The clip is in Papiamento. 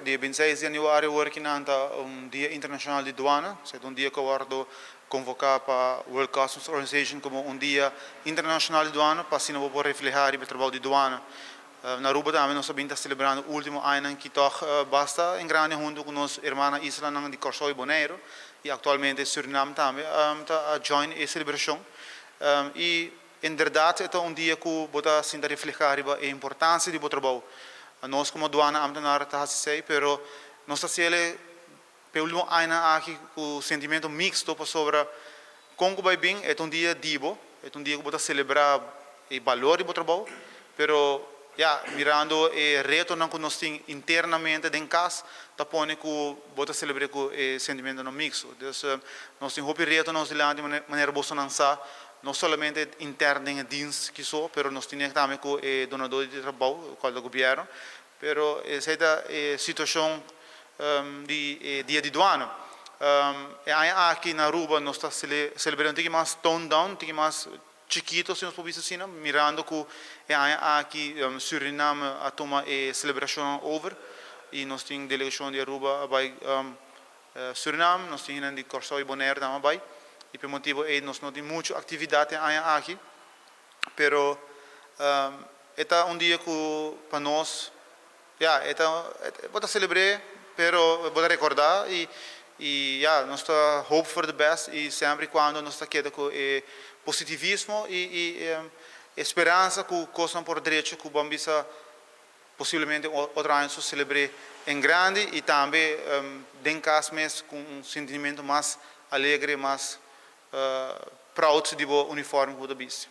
Dia 26 di januari ta un dia internacional di douane, ta un dia cu a wordo convoca pa World Customs Organization como un dia internacional di douane, pa asina por refleha e trabou di douane. Na Aruba tambe nos ta celebrando ultimo aña cu toch basta en grande hunto cu nos hermana isla di Corsou y Bonaire y actualmente Suriname tambe ta join e celebracion. Y inderdaad e un dia cu bo ta sinta refleha e importancia di bo trabou. Nos como douane ambtenaar ta haci, pero nos ta haci'e pa ultimo aña aki cu sentimento mixto pasobra con cu bay bin, e un dia di bo, e un dia cu bo ta celebra e balor di bo trabou, pero ja, mirando e retonan cu nos tin internamente den cas, ta pone cu bo ta celebra cu e sentimentonan mixto. Dus nos tin hopi reto nos dilanti, manera boso nan sa, no solamente interno den dienst cu so, pero nos tin tambe cu e dunado di trabou, cual ta gobierno, pero esey ta e situacion di dia di douane. E aki na Aruba nos ta celebrando un tiki mas tone down, un tiki mas chikito, si nos por asina, mirando cu aki Suriname a tuma e celebracion over y nos tin delegacion di Aruba bay Suriname, nos tin di Corsou y Bonaire tambe bay. Y pa motibo ey nos no tin mucho actividad aki, pero e ta un dia cu pa nos, ja, e ta, bo ta celebra, pero bo ta recorda y ja, nos ta hope for the best y semper y cuando nos ta keda cu e positivismo y speransa cu cos por drecha, cu ban bisa posiblemente otro aña nos celebra en grande y tambe den cas mes cu un sentimento mas alegre, mas proud di e uniform cu ta bisti.